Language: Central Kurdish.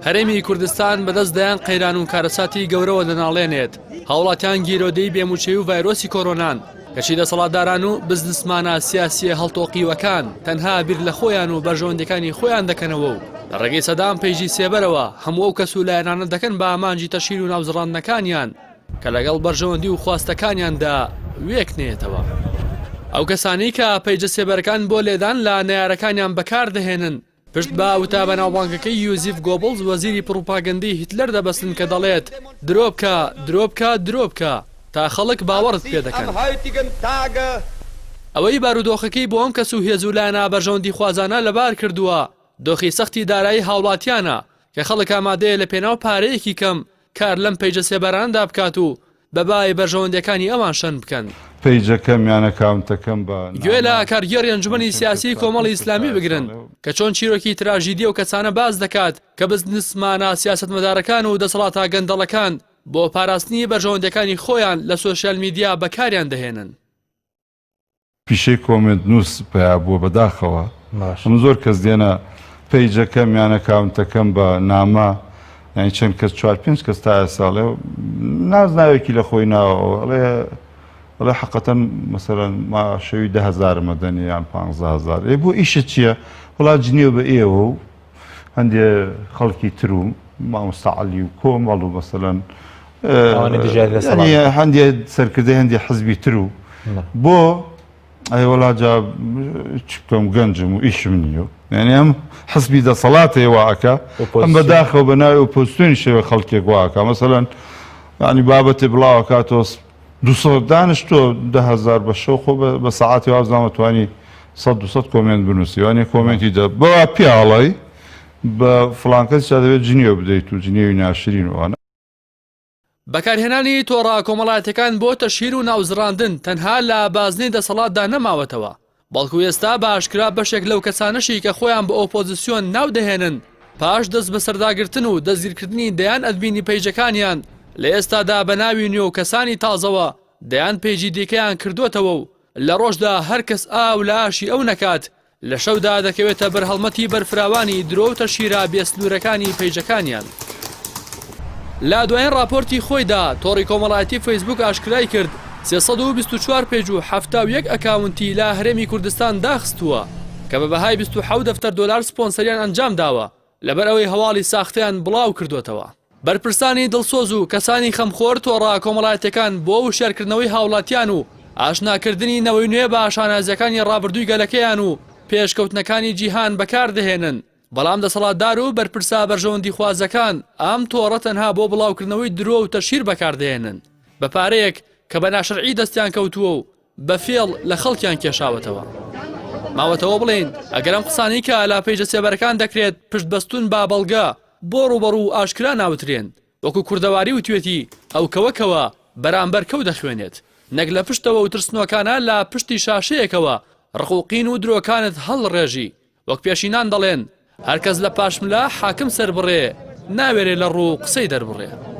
هەرێمی کوردستان بەدەست دەیان قەیران و کارەساتی گەورەوە دەناڵێنێت، هاوڵاتیان گیرۆدەی بێموچەی و ڤایرۆسی کۆرۆنان، کەچی دەسەڵاتداران و بزنسمانە سیاسییە هەڵتۆقیوەکان تەنها بیر لە خۆیان و بەرژەوەندیەکانی خۆیان دەکەنەوە و لە ڕێگەی سەدان پەیجی سێبەرەوە هەموو ئەو کەس و لایەنانە دەکەن بە ئامانجی تەشهیر و ناوزڕاندنەکانیان کە لەگەڵ بەرژەوەندی و خواستەکانیاندا وێک نەیەتەوە. ئەو کەسانەی کە پەیجە سێبەرەکان بۆ لێدان لە نەیارەکانیان بەکار دەهێنن، پشت بە وتە بەناوبانگەکەی یوزیف گۆبڵز وەزیری پڕوپاگەندەی هیتلەر دەبەستن کە دەڵێت، درۆ بکە، درۆ بکە، درۆ بکە، تا خەڵک باوەڕت پێ دەکەن. ئەوەی بارودۆخەکەی بۆ ئەم کەس و هێز و لایەنە بەرژەوەندیخوازانە لەبار کردووە، دۆخی سەختی دارایی هاوڵاتیانە کە خەڵک ئامادەیە لە پێناو پارەیەکی کەم کار لەم پەیجە سێبەرانەدا بکات و بە بای بەرژەوەندیەکانی ئەوان شەن بکەن. پەیجەکەم یان ئەکاونتەکەم بە گوێ لە نامە کارگێڕی ئەنجومەنی چەند کەس سیاسی چوار کۆمەڵی پێنج کەس تا ئیسلامی ئێستا بگرن ئەڵێ کە چۆن چیرۆکی تراژیدی ئەو کەسانە باس دەکات کە بزنسمانە سیاسەتمەدارەکان و دەسەڵاتە گەندەڵەکان بۆ پاراستنی بەرژەوەندیەکانی خۆیان لە سۆشیال میدیا بەکاریان دەهێنن. پیشەی کۆمێنت نووس پەیا بووە بەداخەوە من زۆر کەس دێنە پەیجەکەم یان ئەکاونتەکەم بە نامە یانی چەند کەس چوار پێنج کەس تا ئێستا ئەڵێ نازناوێکی لە خۆی ناوە ئەڵێ ئەڵێ حقەتەن مەسەلەن ما شەوی ده هەزارم ئەدەنێ یان پانزە هەزار ئێ بۆ ئیشت چییە وڵا جنێو بە ئێوە و هەندێ خەڵکی تر و مامۆستا عەلی و کۆمەڵ و مەسەلەن هەندێ سەرکردەی هەندێ حزبی تر و بۆ ئەی وەڵا جا چ بکەم گەنجم و ئیشم نییە یعنی ئەم حزبی دەسەڵاتێ واکە ئەم بەداخەوە بە ناوی ئۆپۆزیسیۆنی شێوە خەڵکێک واکە مەسەلەن ینی بابەتێ بڵاوەکاتەوە 200 دانیشتووە 10000 بە شەو خۆ بە سەعاتی وابزانم توانی 100 200 کۆمێنت بنووسی وانە کۆمێنتی دە بەوا پیاڵی بە فڵان کەس دەبێت جنێو بدەیت و جنێوی ناشرین وانە. بەکارهێنانی تۆڕە کۆمەڵایەتیەکان بۆ تەشهیر و ناوزڕاندن تەنها لە بازنەی دەسەڵاتدا نەماوەتەوە، بەڵکو ئێستا بە ئاشکرا بەشێک لەو کەسانەشی کە خۆیان بە ئۆپۆزسیۆن ناو دەهێنن پاش دەستبەسەرداگرتن و دەستگیرکردنی دەیان ئەدمینی پەیجەکانیان لە ئێستادا بە ناوی نوێ و کەسانی تازەوە دەیان پەیجی دیکەیان کردۆتەوە و لە ڕۆژدا هەر کەس ئاو لە ئاشی ئەو نەکات لە شەودا دەکەوێتە بەر هەڵمەتی بەرفراوانی درۆ و تەشهیرە بێسنوورەکانی پەیجەکانیان. لە دوایین ڕاپۆرتی خۆیدا، تۆڕی کۆمەڵایەتی فەیسبووک ئاشکرای کرد، 324 پەیج و 71 ئەکاونتی لە هەرێمی کوردستان داخستووە، کە بە بەهای 27 دەفتەر دۆلار سپۆنسەریان ئەنجامداوە، لەبەرئەوەی هەواڵی ساختەیان بڵاوکردۆتەوە. بەرپرسانی دڵسۆز و کەسانی خەمخۆر تۆڕە کۆمەڵایەتیەکان بۆ وشیارکردنەوەی هاوڵاتیان و ئاشناکردنی نەوەی نوێ بە شانازیەکانی ڕابردووی گەلەکەیان و پێشکەوتنەکانی جیهان بەکاردەهێنن، بەڵام دەسەڵاتدار و بەرپرسە بەرژەوەندیخوازەکان ئەم تۆڕە تەنها بۆ بڵاوکردنەوەی درۆ و تەشهیر بەکاردەهێنن بە پارەیەک کە بە ناشەرعی دەستیان کەوتووە و بە فێڵ لە خەڵکیان کێشاوەتەوە. ماوەتەوە بڵێین ئەگەر ئەم قسانەی کە لە پەیجە سێبەرەکان دەکرێت پشت بەستوون بە بەڵگە بۆ ڕووبەڕوو و ئاشکرا ناوترێن وەکو کوردەواری وتوێتی ئەو کەوە کەوە بەرامبەر کەو دەخوێنێت نەک لە پشتەوە و ترسنۆکانە لە پشتی شاشەیەکەوە ڕق و قین و درۆکانت هەڵڕێژی وەک پێشینان دەڵێن هەرکەس لە پاشملە حاکم سەربڕێ ناوێرێ لە ڕوو قسەی دەربڕێ.